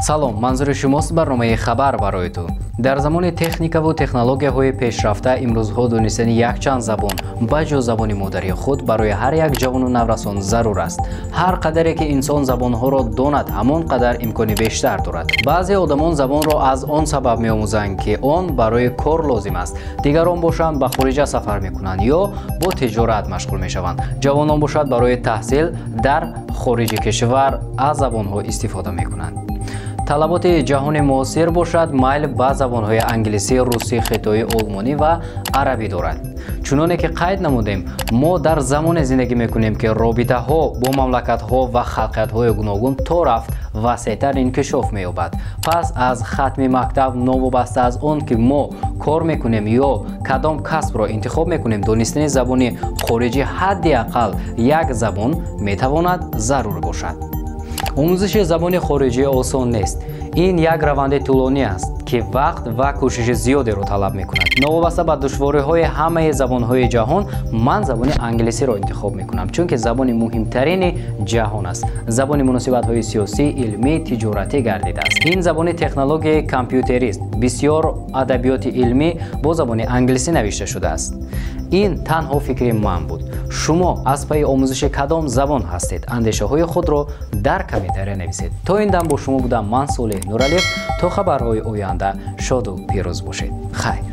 Салом, манзури шумост барномаи «Хабар барои ту». Дар замони техникаву технологияҳои пешрафта имрӯзҳо донистани якчанд забон ба ҷуз забони модарии худ барои ҳар як ҷавону наврасон зарур аст. Ҳар қадаре ки инсон забонҳоро донад, ҳамон қадар имкони бештар дорад. Баъзе одамон забонро аз он сабаб меомӯзанд, ки он барои кор лозим аст. Дигарон бошанд, ба хориҷа сафар мекунанд ё бо тиҷорат машғул мешаванд. Ҷавонон бошад, барои таҳсил дар хориҷи кишвар аз забонҳо истифода мекунанд. Талаботи ҷаҳони муосир бошад, майл ба забонҳои англисӣ, русӣ, хитоӣ, олмонӣ ва арабӣ дорад. Чуноне ки қайд намудем, мо дар замоне зиндагӣ мекунем, ки робитаҳо бо мамлакатҳо ва халқиятҳои гуногун то рафт васеътар инкишоф меёбад. Пас аз хатми мактаб, новобаста аз он ки мо кор мекунем ё кадом касбро интихоб мекунем, донистани забони хориҷӣ, ҳадди ақал як забон, метавонад зарур бошад. Омӯзиши забони хориҷӣ осон нест. Ин як раванди тӯлонӣ аст, ки вақт ва кӯшиши зиёдеро талаб мекунад. Новобаста ба душвориҳои ҳамаи забонҳои ҷаҳон, ман забони англисиро интихоб мекунам, чунки забони муҳимтарини ҷаҳон аст, забони муносибатҳои сиёсӣ, илмӣ, тиҷоратӣ гардидааст. Ин забони технологияи компютерист. Бисёр адабиёти илмӣ бо забони англисӣ навишта шудааст. Ин танҳо фикри ман буд. Шумо аз пайи омӯзиши кадом забон ҳастед? Андешаҳои худро дар комментария нависед. То ин дам бо шумо будам ман, Солеҳ Нуралиев. То хабарҳои оянда шоду пирӯз бошед. Хайр.